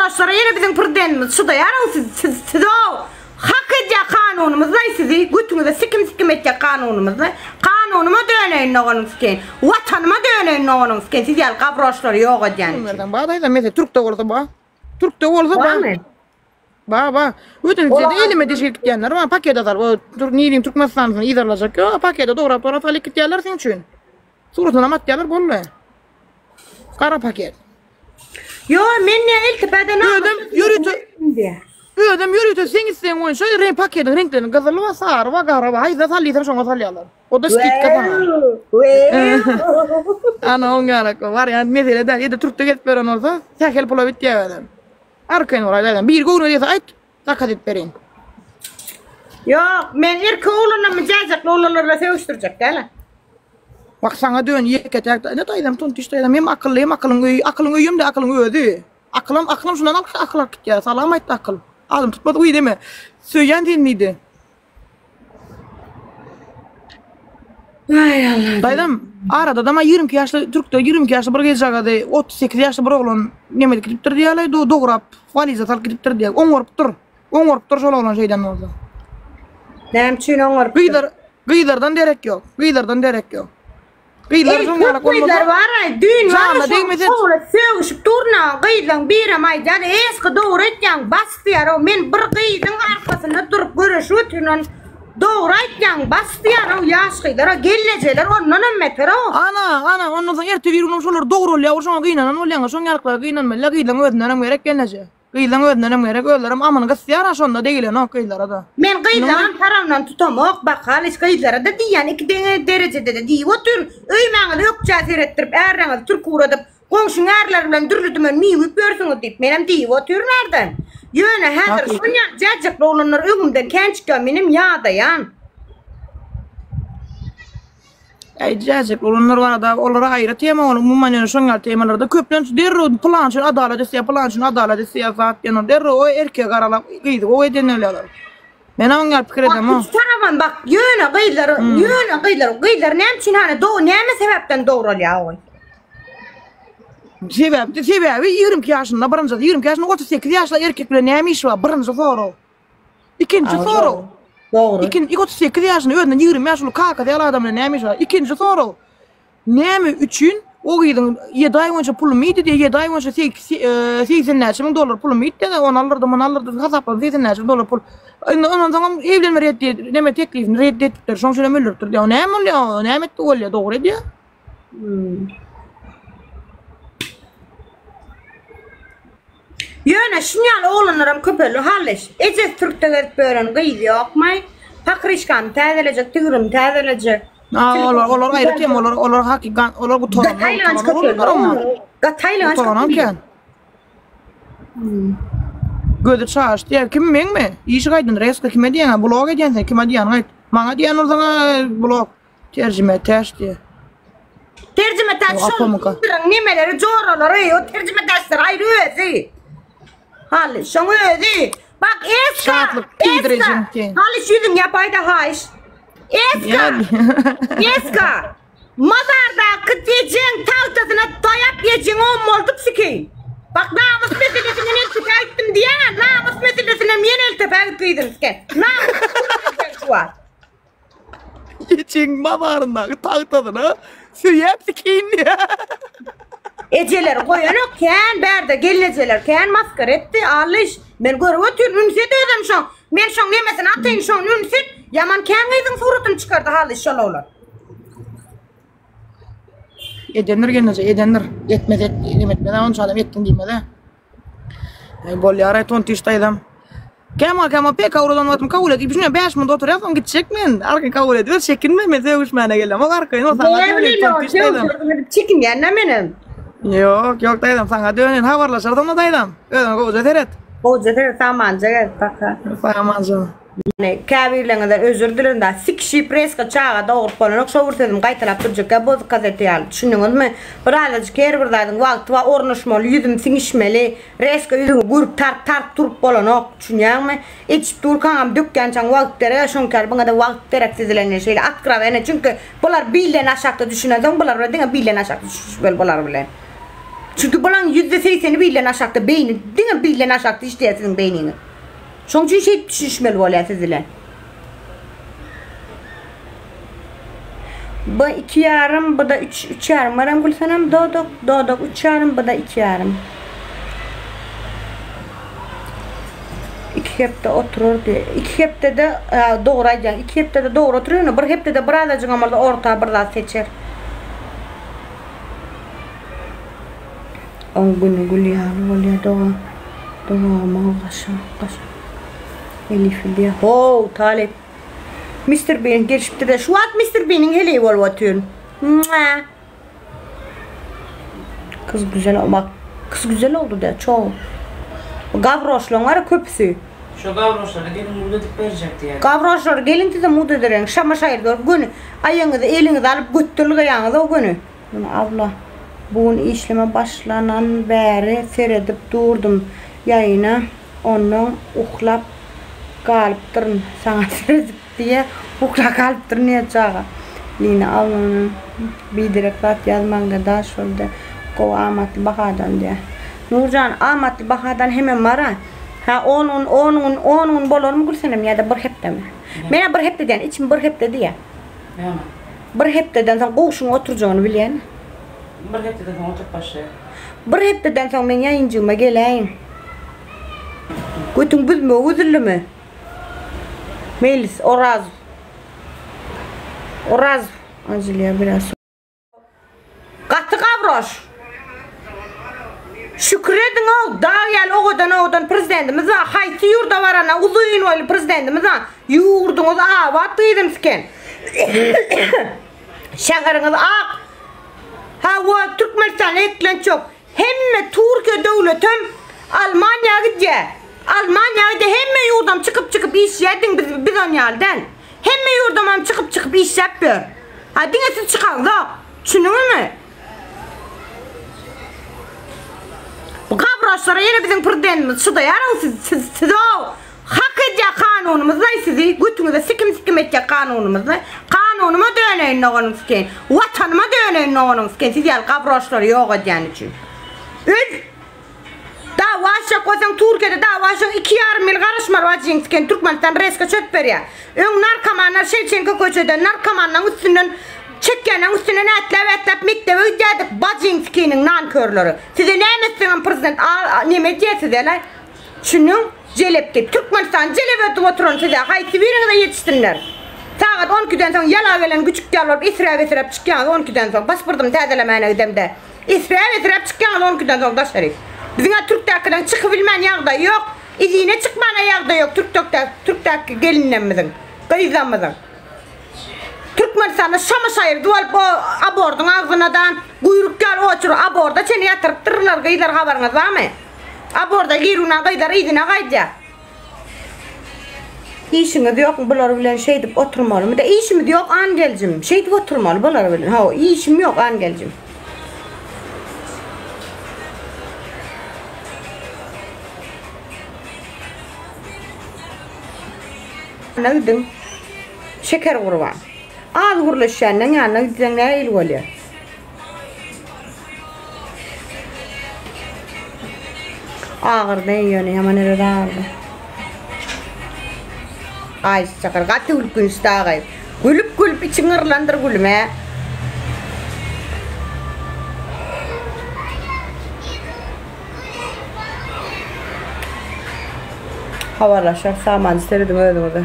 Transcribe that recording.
Gabroşlara ýene biziň prezidentimiz çydaýar-ow siz siz siz-ow hak edýär kanunymyzlaý sizi götüňize sikim sikim etýär kanunymyzlaý kanunyma döneýin doganyň sikeýin watanyma döneýin doganyň sikeýin siz ýaly gabroşlary ýok edýän üçin. Merdan bar daýza mese türkde bolsa ba. Türkde bolsa ba. Barmy? Ba ba. Öten Ola elime deşik gitýänler bar pakete salyp o tür niriň Türkmenistansyny yzarlajak ýok pakete dograp dograp salyp gitýärler seň üçin. Suratynam atýarlar boldy. Gara paket. Ýo men ne eltipede Özem ýörite Özem ýörite seň islegiň boýunça reňk paketiň reňklerini gyzyl we sary we gara we haýsyna sal diýseň şoňa salýarlar. O da skidka saňa. Ana oň ýalak barýan mesele däl. Ýa-da türkde gezip ýören bolsa sähel pula bitýär özem. Arkaýyn bol aýdaýdan. Biri göwnüne degse aýt, zakaz edip bereýin. Ýok, men erkek oglandan müjäjekli oglanlar bilen sögüşdirjek däl. Bak saňa dön ýeke täk ine daýzam tontiş daýzam hem akylly hem akylyň öýi akylyň öýem de akylyň özi. Akylam akylam şundan akyl akyl alyp gitýär. Salam aýtdy akyl. Adym tutmaz uý deme. Söýýän seni diýdi. Aý Allah. Daýzam arada da 22 ýaşly türkde 22 ýaşly bir gyzjagazy 38 ýaşly bir oglan neme gidipdir diýýärler do dograp waliza salyp gidipdir diýýär. Oňarypdyr. Oňarypdyr şol oglan şeýden bolsa. Näme üçin oňarypdyr? Gyzlar gyzlardan derek ýok. Gyzlardan derek ýok. Gyzlar Ey, şoň köp ýalak bolmasa. gyzlar bar-aý, düýn bar Janyna degmese. Şoňla sögüşip durna, gyzlaň birem aýdýar, Eski dogry aýtýaň, bas diýýär-ow, men bir gyzyň arkasynda durup göreşip otyryn, dogry aýtýaň, bas diýýär-ow, ýaş gyzlar-a, gelnejeler ondanam beter-ow. Ana, ana, ondan soň erte bir gün şolar dogrulýar, şoňa gynanan bolýaňa, şoň ýalaklara gynanmaly, gyzlaň özündenem gerek gelneje. Gyzlaň özündenem gerek, özlerem amyny gysýar-a şonda degilenok gyzlara-da. Men gyzlaňam tarabyndan tutamok, bakalyç gyzlara-da diýýän, iki deň derejede-de diýip otyryn, öýmäňizi ökjä seretdirip, ärleňizi türk ugradyp, goňşyň ärleri bilen dürli-dümen miwip ýörsüňiz diýip, menem diýip otyryn ärden. Ýöne häzir şonýa jäjekli oglanlar öňümden kän çykýar, menem ýadaýan. Äý jäjek olanlar barada olara aýry tema ol umuman ýöne şoň ýaly temalarda köplenç derrew pylan üçin adalat isleýär pylan üçin adalat isleýär zat diýen ol derrew o erkegi garalap gyzy gowy edýän bolýarlar. Men oň ýaly pikir Bak edemok. üç tarabam bak ýöne gyzlar ýöne gyzlar gyzlar näme üçin hany do näme sebäpden dogralýar ol? Sebäpdi sebäbi 22 ýaşynda birinjisi 22 ýaşynda 38 ýaşly erkek bilen näme işi bar birinji sorag. Ikinji sorag. Dogry. Ikinji 38 ýaşynda özünden 20 ýaş uly kakasy ýaly adam bilen näme işi bar? Ikinji sorag. Näme üçin o gyzyň 7 aý boýunça pulumy iýdi diýe, 7 aý boýunça 80 näçe müň dollar pulumy iýdi diýe, ony aldyrdy, muny aldyrdy, hasaplady 80 näçe müň dollar pul. Indi ondan soňam evlenme red diýe, näme teklifini red etipdir, şoň üçin hem öldüripdir diýe. O näme bolýar? Näme etdi bolýar? Dogry edýär. Ýöne şun ýaly oglanlaram köpeldi Hallyş. Ejesi türkde gezip ýören gyz ýokmaý. Pakryşkamy täzelejek, tigrimi täzelejek. A olar olar aýry tema olar olar hakykat olar gutaran. Gaty aýylganç köpeldi. Gaty aýylganç Gutaran köpeldi. kän. Gözi çaş diýer kim meňmi? Işi gaýdyn reska kime diýýäň blog edýän sen kime diýýän aýt. Maňa diýen bolsaň blog. Terjime täş diýýär. Terjime täş O şol apamyka. gyzyň nemeleri joralary o terjime täşler aýry özi. Haly şoň özi. Bak Eska. Şatlyk Eska. tüýdürejeň sen. Haly şu ýüzüň ýapaýda haýyş. Eska. Eska. Mazardaky ejeň tagtasyna daýap ejeňi ommaldyp sikeýin. Bak namys meselesinden eltepä gitdim diýýäň-ä, namys meselesinden ýene eltepä git gyzym siken. Namys şu wagt. Ejeň mazaryndaky tagtasyna söýäp sikeýin diýýär. Ejeleri goýanok kän bärde gelnejeler kän maskara etdi Allyş men görüp otyryn üns et özem şoň men şoň nemesini ataýyn şoň üns et ýaman kän gyzyň suratyny çykardy Hallyş şol oglan. Edendir gelneje edendir etmez et etmez onça adam etdim diýmez-ä. Aý bolýar aý tontiş daýzam. Kämal kämal PK uradan wagtym kabul et. Düşünýän 5 minut oturýas soň gitjek men. Arkaýyn kabul ediber çekinme men sögüşmäne gelemok arkaýyn ol saňa döneýin tontiş daýzam. Çekinýän-dä menem. Ýok ýok daýzam saňa döneýin habarlaşarys onda daýzam. Özüňe gowja seret. Gowja seret samanja gel paka. Samanja. Ýani käbirleriňizden özür dilerim da sikişip reska çaga dogrup bolanok şo bir sözümi gaýtalap durjakka bozuk kaseti ýaly düşündiňizmi birazajyk her bir zadyň wagty bar ornaşmaly ýüzüm siňişmeli reska ýüzüňi görüp tarp tarp durup bolanok düşünýäňmi içip durkaňam dökýänçäň wagt gerek şoňky ýaly buňada wagt gerek siz bilen men şeýle otkrawene çünki bular bilden aşakda düşünensoň bular bilen diňe bilden aşak düşünişmeli bular bilen. Çünki bulaň ýüzde segseni bilden aşakda beýni diňe bilden aşakda işleýär siziň beýniňiz. Şoň üçin şeýdip düşünişmeli bolýar siz bilen. Bu iki ýarym, bu da üç, üç ýarym garam Gülsenem dodak, dodak üç ýarym, bu da iki ýarym. Iki hepde oturar diýe. Iki hepdede dogry aýdýaň. Iki hepdede dogry oturar ýöne bir hepdede bir azajygam bolsa orta bir zat seçer. Oň güni gül ýaly bolýar doga. Dogagymyň gaşa gaşa. Elifi diýe. How talyp. Mister Bean gelişipdir-de. Şu wagt Mister Beaniň heleýi bolup otyryn. Mua. Kız güzel bak. Kız güzel oldu de çok. Gawroşlaň bar köpüsi. Şo gawroşlara gelin mud edip berjek diýýär. Gawroşlary gelin size mud edereň. Şama şaýyr görüp göni aýaňyzy eliňizi alyp götdürlgaýaňyz o göni. Muny abla bu gün işleme başlanan bäri seredip durdum ýaýyna onnoň uklap galypdyryn saňa seredip diýýä uklap galypdyryn diýýä çaga Lina ablanyň biderek zat ýazmaňda daş boldy gowy amatly bahadan diýýä Nurjan amatly bahadan hemem bara hä on gün on gün on gün bolarmy Gülsenem ýa-da bir hepdemi menä bir hepde diýýän içim bir hepde diýýä. Näme? Bir hepdeden soň gowşuň oturjagyny bilýän. Bir hepdeden soň oturyp başlaýar. Bir hepdeden soň meň ýaýynjygyma geläýiň. Götüň büzmegi üzüldimi? Meýlis Orazow. Orazow. Ajylýar biraz. Gaty gabroş. Şükür ediň-ow, dag ýaly owadan-owadan prezidentimiz bar. Haýsy ýurda baranda uzyn boýly prezidentimiz bar. Ýurduňyz abat gyzym siken. Şäheriňiz ak. Hawa, Türkmenistanda eklenç ýok. Hemme Türkiýe döwletem Almaniýa gidýär. Almaniýa gidýär. Hemme ýurdam çykyp-çykyp işleýär. Diň biz biz on ýaly däl. Hemme ýurdamam çykyp-çykyp işläp ýör. Ha diňe siz çykaňzok. Düşündiňizmi? Bu gabroşlara ýene biziň prezidentimiz çydaýar-ow siz siz siz-ow. Hak edýär kanunymyzlaý sizi götüňize sikim sikim etjek kanunymyzlaý. Kanunyma döneýin doganyň sikeýin. Watanyma döneýin doganyň sikeýin siz ýaly gabroşlary ýok edýäni üçin. Öl! Dawa açjak bolsaň Türkiýede dawa açsaň iki ýarym ýyl garaşmaly bajyň siken Türkmenistan reska çöp berýär. Öň narkomanlar Şewçenko köçede narkomanlaň üstünden çekýänleň üstünden ätläp ätläp mekdebe gidýärdik bajyň sikiniň nankörleri. Size näme etseňem prezident a neme edýär size laý. Düşüniň jelep diýip Türkmenistan jelep edip oturan size haýsy biriňize ýetişsinler. Sagat on ikiden soň ýala gelen güjük ýaly bolup esräp esräp çykýaňyz on ikiden soň pasportymy täzelemäne gidemde. Esräp-esräp çykýaňyz on ikiden soň daşaryk. Biziň-ä türkdäkileriň çykybilmän ýagdaýy ýok. Yzyna çykmana ýagdaýy ýok türkdekdäki türkdäki gelinlemmiziň, gyzlamyzyň. Türkmenistanda şama-şaýyrdy bolup o abordyň agzynadan guýruk ýaly oçur aborda çenli ýatyrypdyrlar gyzlar habaryňyz barmy? Aborda giruna gyzlar yzyna gaýdýar. Işiňiz ýokmy bular bilen şeýdip oturmalymy da işimiz ýok Angeljim şeýdip oturmaly bular bilen hawa işim ýok Angeljim. Ýanyna gidiň Şeker gurban. Az gürleşýänleň ýanyna gitseň nähili bolýar. Agyrdy ýöne ýaman erbet agyrdy. Aý çakyr gaty gülkünç dagy. Gülüp gülüp içiň gyrlandyr gülme. Habarlaşar samany serediň özüňize.